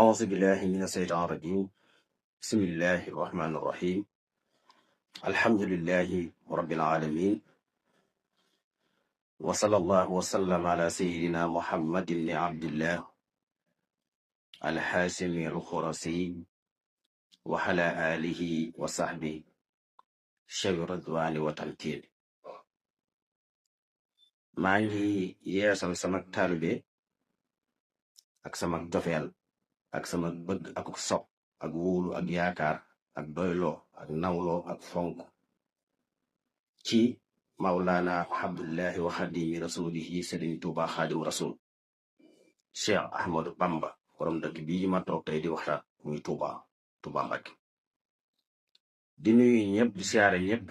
أعوذ بالله من الشيطان الرجيم بسم الله الرحمن الرحيم الحمد لله رب العالمين وصلى الله وسلم على سيدنا محمد بن عبد الله الحاشمي الخرسي وعلى آله وصحبه شبر الرضوان والتمكين maa ngi yeesal sama taalibe ak sama jofeel ak sama bëgg ak sopp ak wóolu ak yaakaar ak doyloo ak nawloo ak fonk ci Mawlana Abdullahi wa Xadimi rasulihi Sëriñ Tuuba Xaadimu Rasul Cheikh Ahmadou Bamba borom dëkk bii ma toog tey di waxtaan muy Tuuba Mbàkke di nuyu ñëpp di siyaare ñëpp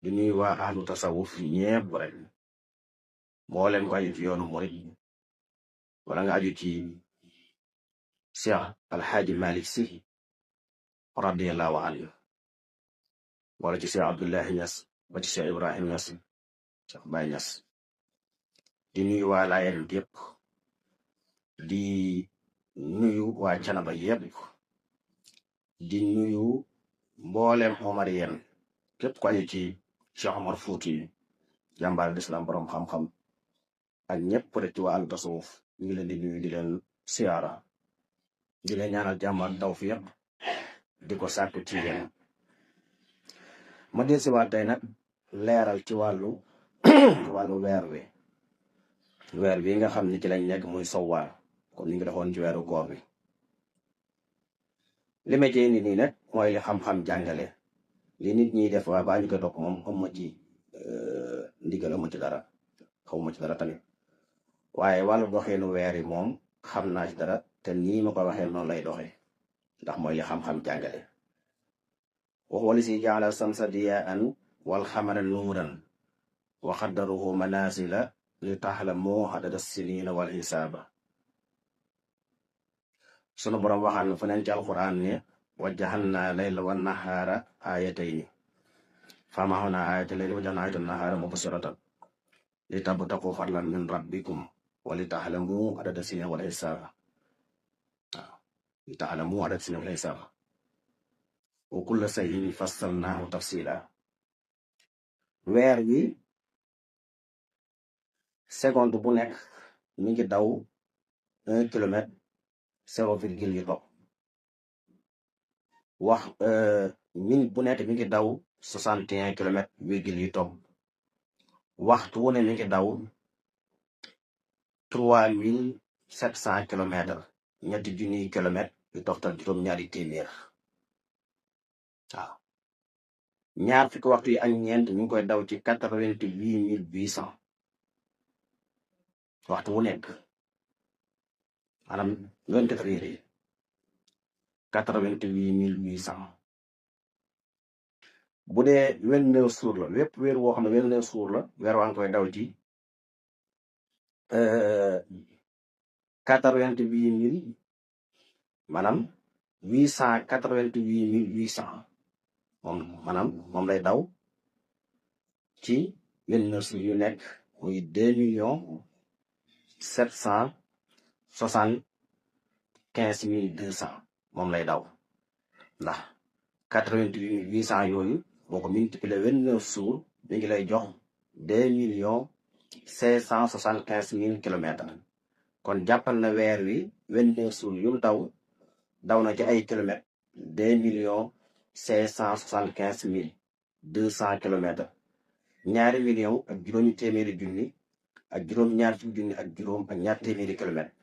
di nuyu waa ahlu tasawuf ñëpp rek mboolem ko aju ci yoonu murit wala nga aju ci Cheikh Alxaaji Malik Si radiyallahu anhu wala ci Cheikh Abdullahi Ñas ba ci Cheikh Ibrahim Ñas Cheikh Baay Ñas di nuyu waa Laayeen yépp di nuyu waa Canaba yépp di nuyu mboolem Omariyeen képp ko aju ci Cheikh Omar Fuuti jàmbaar l'islam borom xam-xam ak ñëpp rek ci waa àll tasawuf ñu ngi leen di nuyu di leen siyaara di leen ñaanal jàmm ak tawfiq di ko sàkku ci yéen ma del si waat tey nag leeral ci wàllu weer wi nga xam ne ci lañ nekk muy sowwaal kon ni ngi defoon ci weeru koor bi li ma ci indi nii nag mooy li xam-xam jàngale li nit ñiy def waa baa ñu ko topp moom am ma ci ndigal amu ci dara xaw ma ci dara tamit waaye wàllu doxeenu weer yi moom xam naa ci dara te nii ma ko waxee noonu lay doxee ndax mooy li xam-xam jàngale wa huwa allazi ja'ala samsa diya'an wal qamara nuuran wa qaddarahu manazila li ta'lamu adada sinina wal hisaaba sunu borom waxaan na feneen ci alquran ne wa ja'alna layla wan nahaara ayatayni famahawna ayatal layli wa ja'alna ayatal nahaara mubsiratan li tabtaqu fadlan min rabbikum wa li ta'lamu adada sinina wal hisaaba li ta'lamu adada sinina wal hisaaba wa kulla shay'in fassalnaahu tafsiila weer wi seconde bu nekk mi ngi daw 1 kilomètre 0,8 yu topp minute bu nekk mi ngi daw 61 kilomètres virgule yu topp waxtu wu ne mi ngi daw 3700 kilomètres ñetti junniy kilomètres yu toftal juróom-ñaari téeméer waaw ñaar fukki waxtu yi ak ñeent mi ngi koy daw ci 88 800 waxtu wu nekk maanaam 24 heures yi 88 800 bu dee 29 jours la wépp weer woo xam ne 29 jours la weer waa ngi koy daw ci 88 maanaam 888 800 moom lay daw ci 29 jours yu nekk muy 2,775,200 moom lay daw ndax 88 800 yooyu boo ko multiplier 29 jours mi ngi lay jox 2,575,000 kilomètres kon jàppal na weer wi 29 jours yu daw na ci ay kilomètres 2,575,200 kilomètres 2 millions ak juróomi téeméeri junni ak juróom-ñaar fukki junni ak juróom ak ñaar téeméeri kilomètres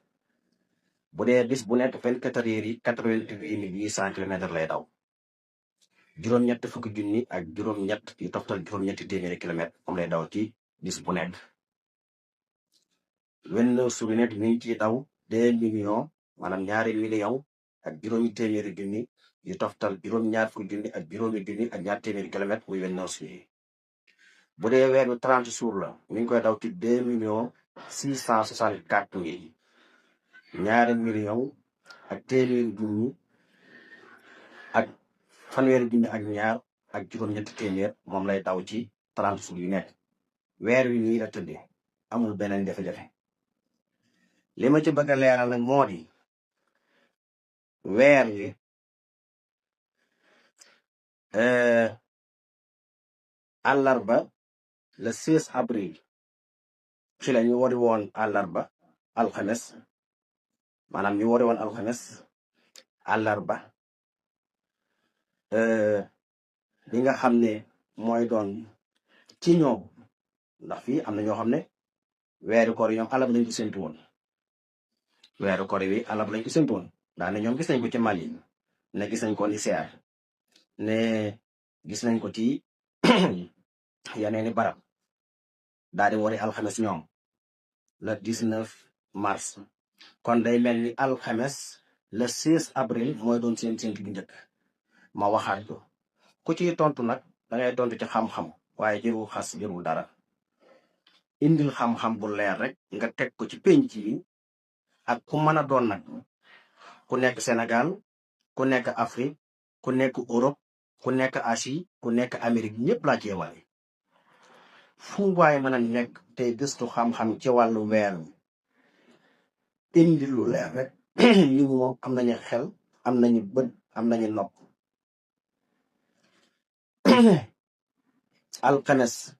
bu dee bis bu nekk 24 heures yi 88 800 kilomètres lay daw juróom-ñett fukki junni ak juróom-ñett yu toftal juróom-ñetti téeméeri kilomètres moom lay daw ci bis bu nekk 29 jours yu nekk mi ngi ciy daw 2 millions maanaam 2 millions ak juróomi téeméeri junni yu toftal juróom-ñaar fukki junni ak juróomi junni ak ñaar téeméeri kilomètres muy 29 jours yi bu dee weer bi 30 jours la mi ngi koy daw ci 2,664,000 2 millions ak téeméeri junni ak fanweeri junni ak ñaar ak juróom-ñetti téeméer moom lay daw ci 30 jours yu nekk weer wi nii la tëddee amul beneen jafe-jafe li ma ci bëgg a leeral nag moo di weer wi àllarba le 16 avril ci la ñu wari woon àllarba alxames maanaam ñu wari woon alxames àllarba li nga xam ne mooy doon ci ñoom ndax fii am na ñoo xam ne weeru koor yi ñoom àllarba lañ ko séntu woon weeru koor wi àllarba lañ ko séntu woon daane ñoom gis nañ ko ci Mali ne gis nañ ko Niger ne gis nañ ko ci yeneeni barab daal di wari alxames ñoom le 19 mars kon day mel ni alxames le 16 avril mooy doon seen séntu bu njëkk ma waxaat ko ku ciy tontu nag dangay tontu ci xam-xam waaye jërul xas jërul dara indil xam-xam bu leer rek nga teg ko ci penc bi ak ku mën a doon nag ku nekk Sénégal ku nekk Afrique ku nekk Europe ku nekk Asie ku nekk Amérique ñëpp laa ci yemale fu waaye mën a nekk tey gëstu xam-xam ci wàllu weer indi lu leer rek ñu moom am nañu xel am nañu bët am nañu nopp alxames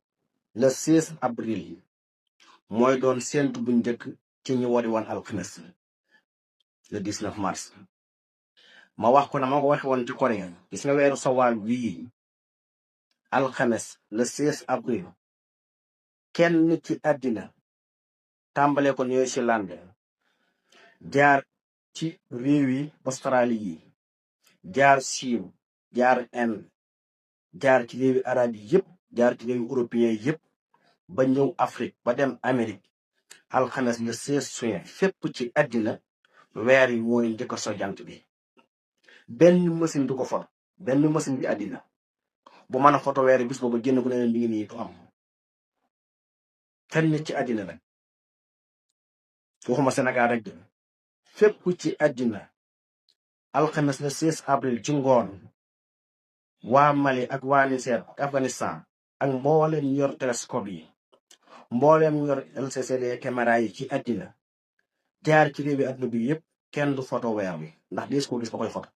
le 16 avril mooy doon séntu bu njëkk ci ñu wari woon alxames le 19 mars ma wax ko na ma ko waxe woon ci Corée gis nga weeru sawaal wii alxames le 16 avril kenn ci àddina tàmbale ko New Zealand jaar ci réew yi Australie yi jaar Chine jaar Inde jaar ci réewi arab yi yëpp jaar ci réewi européen yëpp ba ñëw Afrique ba dem Amérique alxames le 16 juin fépp ci àddina weer yi mooy njëkk a so jant bi benn machine du ko for benn machine bi àddina bu mën a foto weer yi bis boobu génn ku ne mi ngi nii du am fenn ci àddina rek waxuma Sénégal rek de fépp ci àddina alxames le 16 avril ci ngoon waa Mali ak waa Niger ak Afghanistan ak mbooleem ñu yor télescope yi mbooleem ñu yor LCD caméra yi ci àddina jaar ci réew bi àdduna bi yëpp kenn du photo weer wi ndax diis ko gis ba koy photo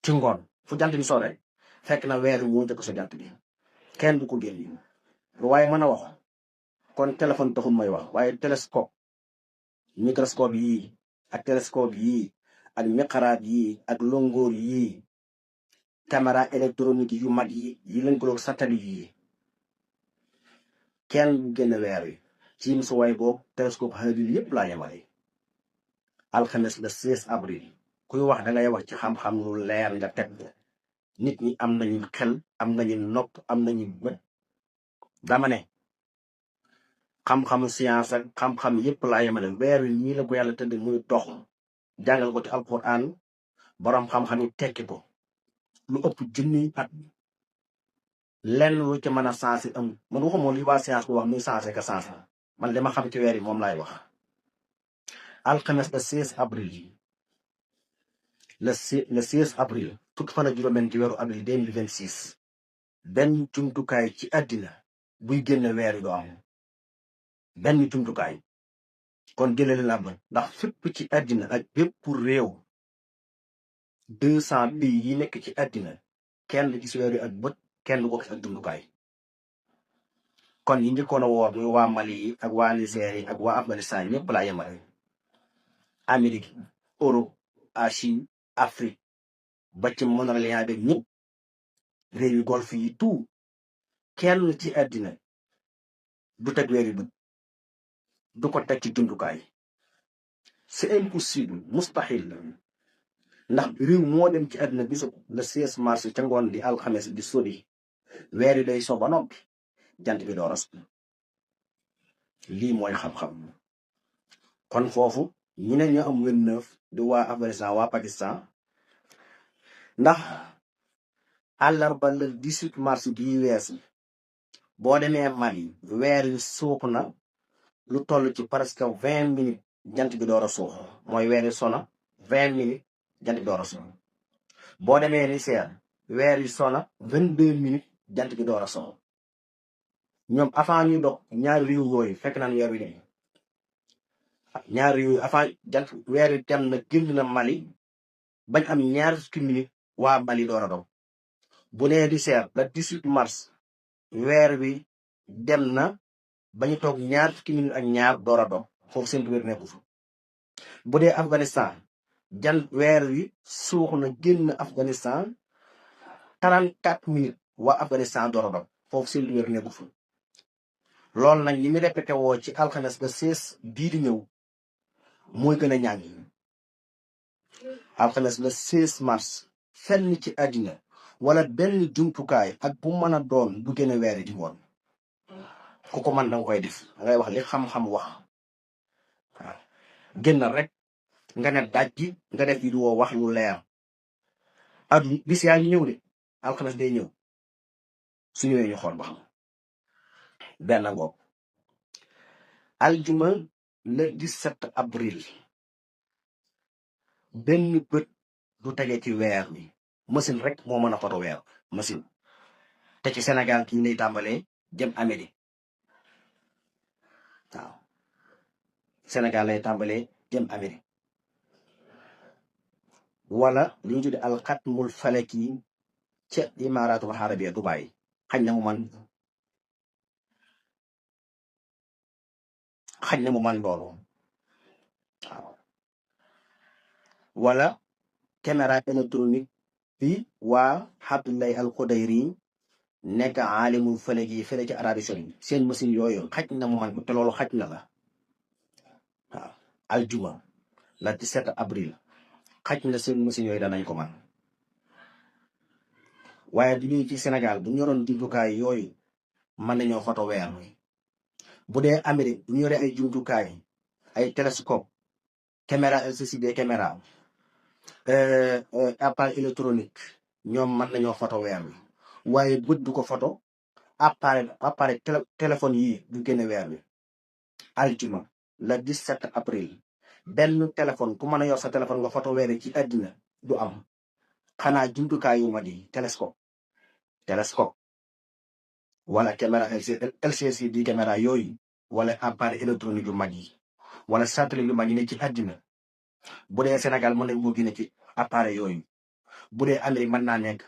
ci ngoon fu jant bi sore fekk na weer wi moo njëkk so jant bi kenn du ko génn lu waaye mën a wax kon téléphone taxul may wax waaye télescope microscope yii ak télescope yii ak miqaraat yii ak longoor yii caméra électronique yu mag yi lënkaloog satellite yi kenn du génn weer wi ci musuwaay boobu télescope Hubble yëpp laa yemale alxames le 16 avril kuy wax dangay wax ci xam-xam lu leer nga teg nit ñi am nañu xel am nañu nopp am nañu bët dama ne xam-xamu science ak xam-xam yëpp laa yemale weer wi ñii la ko yàlla tëdd muy dox jàngal ko ci alquran boroom xam-xam yi tekki ko lu ëpp junniy at lenn lu ci mën a sensé am man waxuma li waa science bu wax muy sensé ka sensé man li ma xam ci weer yi moom laay wax alxames le 16 avril le 16 avril fukki fan ak juróom-benn ci weeru avril 2026 benn jumtukaay ci àddina buy génne weer yi doo am benn jumtukaay kon jëlale la ba ndax fépp ci àddina ak bépp réew 200 pays yi nekk ci àddina kenn gis weer yi ak bët kenn du ko gis ak jumtukaay kon yi njëkkoon a woor muy waa Mali yi ak waa Niger yi ak waa Afghanistan ñëpp laa yemale Amérique Europe Asie Afrique ba ci Moyen-Orient bi ñëpp réew yu golfe yi tout kenn ci àddina du teg weer yi bët du ko teg ci jumtukaay c'est impossible mustahil la ndax réew moo dem ci àddina bisu le 16 mars ca ngoon di alxames di sodi weer yi day so ba noppi jant bi door a so lii mooy xam-xam kon foofu ñi ne ñu am 29 di waa Afghanistan waa Pakistan ndax àllarba le 18 mars bii weesu boo demee Mali weer yi suux na lu toll ci presque 20 minutes jant bi door a suux mooy weer yi sona 20 minutes jant bi door a so boo demee Niger weer yi sona 22 minutes jant bi door a so ñoom avant ñu dox ñaari réew yooyu fekk naan weer wi dem ñaari réew yooyu avant jant weer yi dem na génn na Mali bañ am ñaar fukki minute waa Mali door a daw bu nee di seer le 18 mars weer wi dem na bañu toog ñaar fukki minute ak ñaar door a daw foofu seen wér nekku fa bu dee Afghanistan weer wi suux na génn Afghanistan 34 minutes waa Afghanistan door a daw foofu seen wér nekku fa loolu nag ñi mu répété woo ci alxames ba 16 bii di ñëw mooy gën a ñàng alxames la 16 mars fenn ci àddina wala benn jumtukaay ak bu mën a doon bu gën a weeri di woon ku ko man danga koy def dangay wax li xam-xam wax waaw génn rek nga ne daj gi nga def vidéo wax lu leer adu bis yaa ngi ñëw de alxames day ñëw su ñëwee ñu xool ba xam benn ngoog aljuma le 17 avril benn bët du tege ci weer bi machine rek moo mën a foto weer machine te ci Sénégal ki ñu lay tàmbalee jëm Amérique waaw Sénégal lay tàmbalee jëm Amérique wala li ñu tudde alxatmul falaki ca Imaratul Arabiya Dubai xañ na mu man loolu waaw wala caméra électronique bi waa Abdullahi al Xudayri nekk aalimul falaki fële ci Arabie Saoudite seen machine yooyu xaj na mu man te loolu xaj na la waaw aljuma la 17 avril xaj na seen machine yooyu danañ ko man waaye du ñuy ci Sénégal bu ñu yoroon jumtukaay yooyu mën nañoo foto weer bu dee Amérique bu ñu yoree ay jumtukaay ay télescope caméra LCD caméra appareil électronique ñoom mën nañoo foto weer wi waaye bët du ko foto appareil téléphone yii du génne weer wi aljuma le 17 avril benn téléphone ku mën a yor sa téléphone nga foto weer ci àddina du am xanaa jumtukaay yu mag yi télescope wala caméra LCD caméra yooyu wala appareil électronique yu mag yi wala satellite yu mag yi ne ci àddina bu dee Sénégal mën nañ koo génne ci appareil yooyu bu dee Amérique mën naa nekk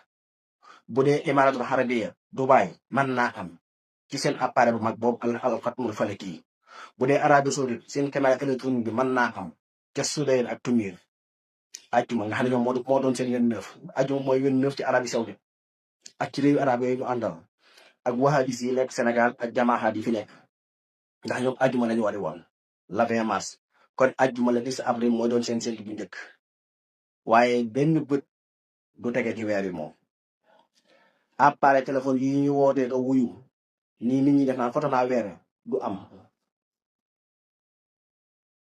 bu dee Imaratul Arabiya Dubai mën naa am ci seen appareil bu mag boobu alxatmul falaki bu dee Arabie Saoudite seen caméra électronique bi mën naa am ca Soudan ak Tumir ajjuma nga xam ne ñoom moo doon seen 29 ajjuma mooy 29 ci Arabie Saoudite ak ci réewu arab yooyu ñu àndal ak wahabis yi nekk Sénégal ak jamaahaat yi fi nekk ndax ñoom ajjuma lañu wari woon la 20 mars kon ajjuma la 10 avril mooy doon seen séntu bu njëkk waaye benn bët du tege ci weer wi moom appareil téléphone yi ñu wootee nga wuyu nii nit ñi def naan foto naa weer du am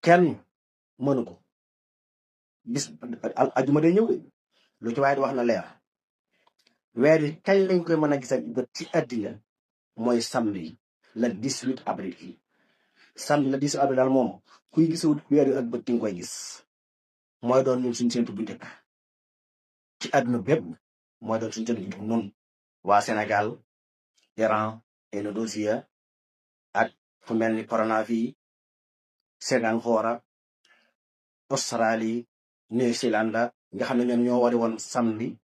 kenn mënu ko bis ajjuma day ñëw de lu ci waaye di wax na leer weer yi kañ lañ koy mën a gis ak bët ci àddina mooy samedi le 18 avril samedi le 18 avril daal moom kuy gisawut weer yi ak bët nga koy gis mooy doon ñun suñ séntu bu njëkk ci àdduna bépp mooy doon suñ séntu bu njëkk noonu waa Sénégal Iran Indonésie ak fu mel ni Coronavi Singapour Australie New Zealand nga xam ne ñoom ñoo wari woon samedi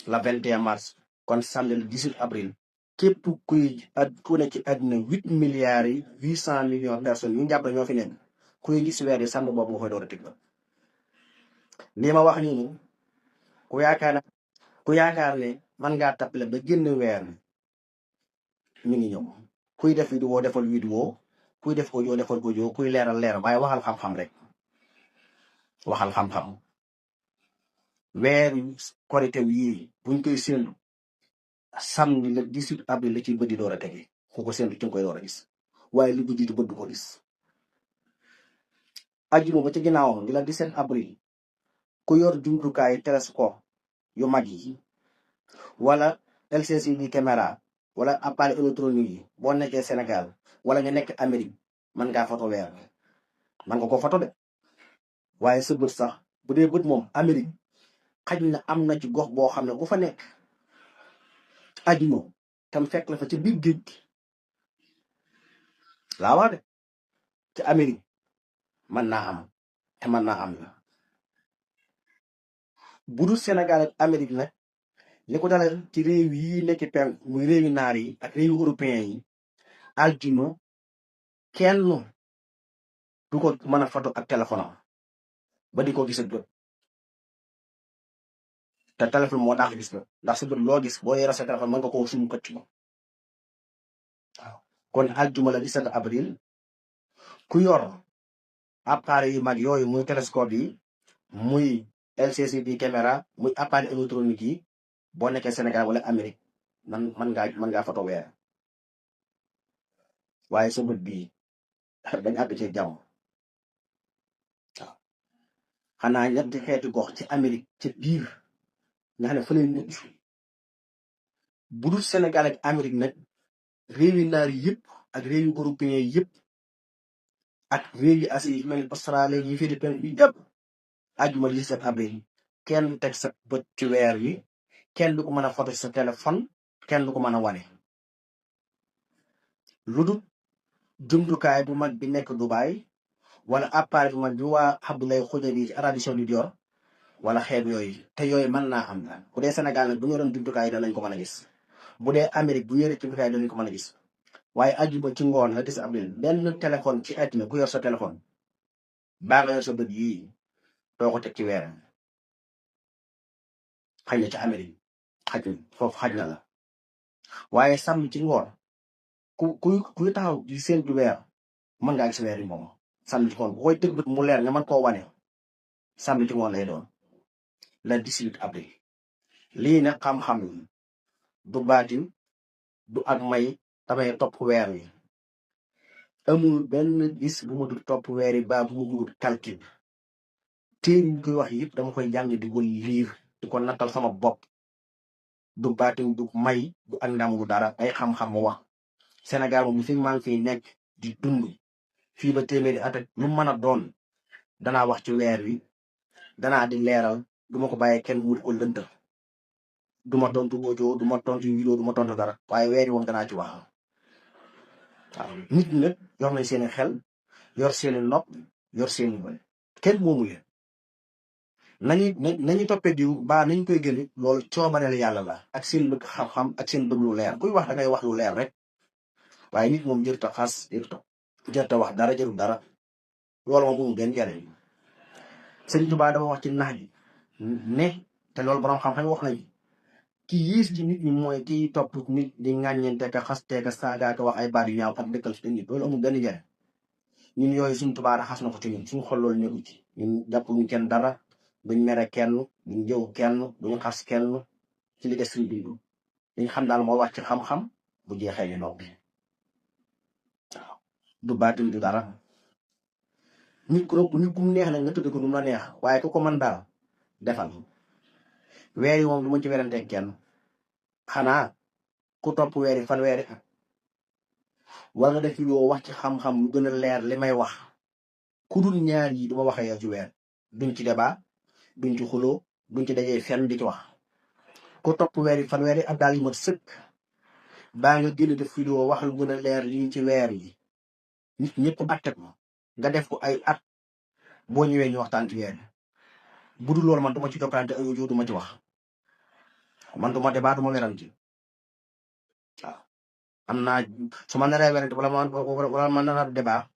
la 21 mars kon samedi le 18 avril képp ku ne ci àddina 8 milliards yi 800 millions de personnes yu njàpp ñoo fi nekk kuy gis weer yi samedi boobu nga koy door a tëgg lii ma wax nii ku yaakaar ne man ngaa tappale ba génn weer mi ngi ñëw kuy def vidéo defal vidéo kuy def audio defal audio kuy leeral waaye waxal xam-xam rek waxal xam-xam weer korite yii buñ koy séentu samedi le 18 avril la ci bët di door a tege ku ko séentu ci nga koy door a gis waaye li bu jiitu bët du ko gis ajjuma ba ci ginnaawam di la 17 avril ku yor jumtukaay télescope yu mag yi wala LCD caméra wala appareil électronique yi boo nekkee Sénégal wala nga nekk Amérique mën ngaa foto weer man nga ko foto de waaye sa bët sax bu dee bët moom Amérique xaj na am na ci gox boo xam ne ku fa nekk ajjuma tam fekk la fa ci biir géej laa wax de ci Amérique mën naa am te mën naa am la budul Sénégal ak Amérique nag li ko dala ci réew yi nekk penk muy réewi naar yi ak réewi européen yi aljuma kenn du ko mën a photo ak téléphone am ba di ko gis ak bët te téléphone moo dàq gis bët ndax sa bët loo gis boo yore sa téléphone mën nga koo sumu këcc ko waaw kon aljuma la 17 avril ku yor appareil yu mag yooyu muy télescope yi muy LCD caméra muy appareil électronique yi boo nekkee Sénégal wala Amérique mën ngaa photo weer waaye sa bët bii dañ àgg ci jàmm waaw xanaa ñetti xeeti gox ci Amérique ci biir nga xam ne fa lay mucc bu dul Sénégal ak Amérique nag réewi naar yëpp ak réewi européen yëpp ak réewi Asie yi mel ni Australie yi Philippines bi yëpp àjjuma 17 avril kenn du teg sa bët ci weer wi kenn du ko mën a photo sa téléphone kenn du ko mën a wane lu dul jumtukaay bu mag bi nekk Dubaï wala appareil bu mag bi waa Abdoulaye Khoudoumi ci Arabie Saoudite yor wala xeet yooyu te yooyu mën naa am bu dee Sénégal nag bu ñu doon jumtukaay danañ ko mën a gis bu dee Amérique bu yore jumtukaay danañ ko mën a gis waaye àjjuma ci ngoon la 10 avril benn téléphone ci àddina ku yor sa téléphone baa nga yor sa bët yii doo ko teg ci weer xaj na ci Amérique foofu xaj na la waaye sàmm ci ngoon kuy taxaw di seen du weer mën ngaa gis weer yi moom sàmm ci ngoon bu koy tëg bët mu leer nga mën koo wane sàmm ci ngoon lay doon le 18 avril lii nag xam-xam du baatin du ak may damay topp weer wi amul benn gis bu ma dul topp weer yi ba bu ma dul calcul téere yi koy wax yëpp dama koy jàng di ko liir di ko nattal sama bopp du baatin du may du ak ndam du dara ay xam-xam mu wax Sénégal moom fi maa ngi fiy nekk di dund fii ba téeméeri at ak lu mën a doon danaa wax ci weer wi danaa di leeral du ma ko bàyyee kenn mu ko lëntal du ma tontu audio du ma tontu vidéo du ma tontu dara waaye weer yi moom danaa ci wax waaw nit ñi nag yor nañ seeni xel yor seeni nopp yor seeni bët kenn moomu leen nañu toppee diw baa nañ koy gëni loolu coobareel yàlla la ak seen bëgg xam-xam ak seen bëgg lu leer kuy wax da ngay wax lu leer rek waaye nit moom jërta xas jërta wax dara jërul dara loolu moom bu mu gën jariñ Sëriñ Tuubaa dafa wax ci nax ji ne te loolu borom xam-xam wax nañ ki yiis ci nit ñi mooy kiy topp nit di ŋàññente ka xaste ka saaga ka wax ay baat yu ñaaw ak dëkkal ci nit loolu amul benn njariñ ñun yooyu Sëriñ Tuubaa raxas na ko ci ñun suñu xol loolu nekku ci ñun jàpp ñu kenn dara duñ mere kenn duñ jëw kenn duñ xas kenn ci li des suñ dund dañ xam daal moo wax ci xam-xam bu jeexee ñu noppi waaw du baatin du dara nit ku mu neex nag nga tudd ko nu mu la neex waaye ku ko mën daal defal weer yi moom du ma ci werante kenn xanaa ku topp weer yi fanweeri at war nga def yoo wax ci xam-xam lu gën a leer li may wax ku dul ñaar yi duma waxee yow ci weer duñ ci débat duñ ci xuloo duñ ci dajee fenn di ci wax ku topp weer yi fanweeri at daal yi mat sëkk baa nga gën a def vidéo wax lu gën a leer lii ci weer yi nit ñëpp atte ko nga def ko ay at boo ñëwee ñu waxtaan ci weer bu dul loolu man duma ci jokkalante ay audio duma ci wax man duma débat duma werante waaw am naa su ma naree werante wala ma nar a débat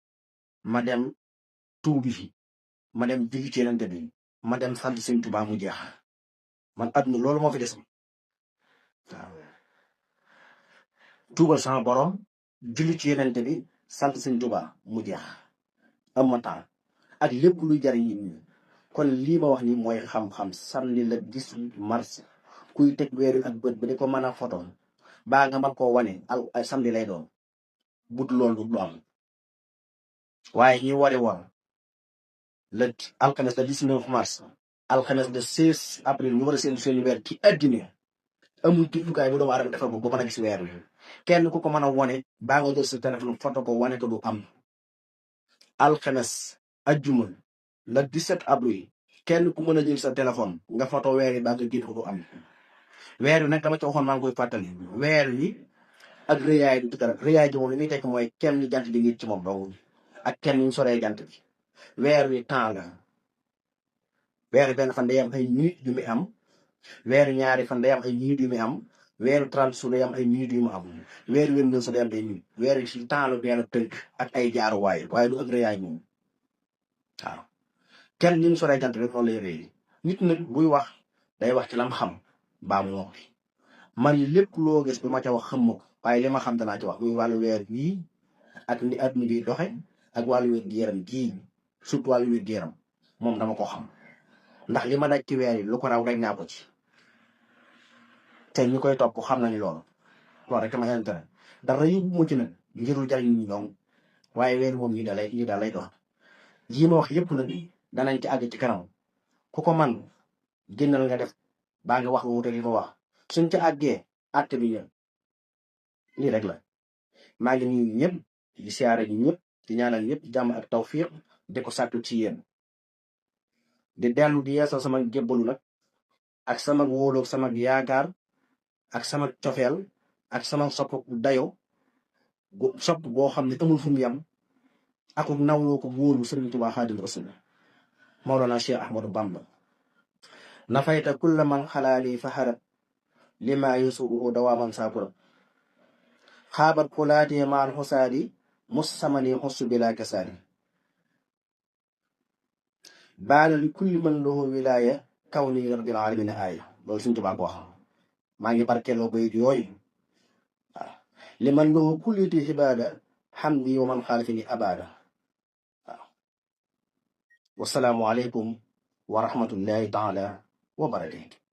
ma dem tuubi fi ma dem jigi ci yenente bi ma dem sant Sëñ Tuubaa mu jeex man àdduna loolu moo fi des waaw tuubal sama borom julli ci yenente bi sant Sëñ Tuubaa mu jeex am ma temps ak lépp luy jariñ nit ñi kon lii ma wax ni mooy xam-xam samedi le 18 mars kuy teg weeru ak bët ba di ko mën a photo baa nga mën koo wane al samedi lay doon but loolu du am waaye ñi wari woon le alxames le 19 mars alxames le 16 avril ñu war a seen weer ci àddina amul jumtukaay bu doomu aadama defal ko ba mën a gis weer wi kenn ku ko mën a wane baa nga jël sa téléphone photo ko wane ko du am alxames ajjuma le 17 avril kenn ku mën a jël sa téléphone nga photo weer yi baa nga génn ko du am weer wi nag dama ci waxoon maa ngi koy fàttali weer wi ak rëyaay du dara rëyaay ji moom li muy tekk mooy kenn jant bi ngi ci moom dong ak kenn ñu soree jant bi weer wi temps la weeru benn fan day am ay minutes yu muy am weeru ñaari fan day am ay minutes yu muy am weeru 30 jours day am ay minutes yu mu am weeru 29 jours day am ay minutes weeru ci temps la benn tënk ak ay jaaruwaay waaye du ak rëyaay moom waaw kenn ni mu soree jant rek noonu lay rëy nit nag buy wax day wax ci lam xam baa mu noppi man lépp loo gis bi ma ca wax xam ma ko waaye li ma xam danaa ci wax muy wàllu weer bii ak ni adduna bi doxe ak wàllu wér gi yaram gii surtout wàllu wér gi yaram moom dama ko xam ndax li ma daj ci weer yi lu ko raw daj naa ko ci te ñu koy topp xam nañu loolu rek ma intérêt dara yóbbu mu ci nag ngirul jariñ ñu ñoom waaye weer moom ñu daal lay dox jii ma wax yëpp nag danañ ci àgg ci kanam ku ko man génnal nga def baa nga wax lu wuute li ma wax suñ ca àggee àtte bi ñëw lii rek la maa ngi nuyu ñëpp di siyaare ñu ñëpp di ñaanal ñëpp jàmm ak tawfiq di ko sàkku ci yéen di dellu di yeesal sama jébbalu nag ak sama wóolu ak sama yaakaar ak sama cofeel ak sama sopp dayo sopp boo xam ne amul fu mu yem ak nawloo ko wóolu Sëriñ Tuubaa Xaadimu Rasuul Mawlana Cheikh Ahmadou Bamba nafayta kulla man xalaali faharat lima yusuuhu dawaaman saakura xaabat kulaatee maal xusaadi mus samani xusu bila kasaani baana li kulli man lahu wilaaya kaw ni rabbil alamin aaya loolu Sëriñ Tuubaa ko wax maa ngi barkeeloo bayit yooyu waaw li man lahu kulliti xibaada xamdi wa man xaalifini abaada waaw wasalaamu aleykum wa rahmatullahi taala wa barakatu